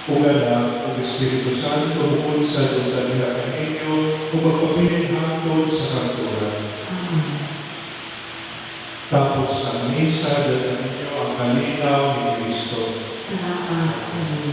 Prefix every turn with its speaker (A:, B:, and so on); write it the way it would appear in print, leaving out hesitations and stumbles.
A: Ug Anak, ug Espiritu Santo, mukunsad unta diha kaninyo ug magpabilin hangtod sa kamatuoran.
B: Amen.
A: Tapos ang misa, dala ninyo ang kalinaw ni Kristo.
B: Salamat sa Diyos.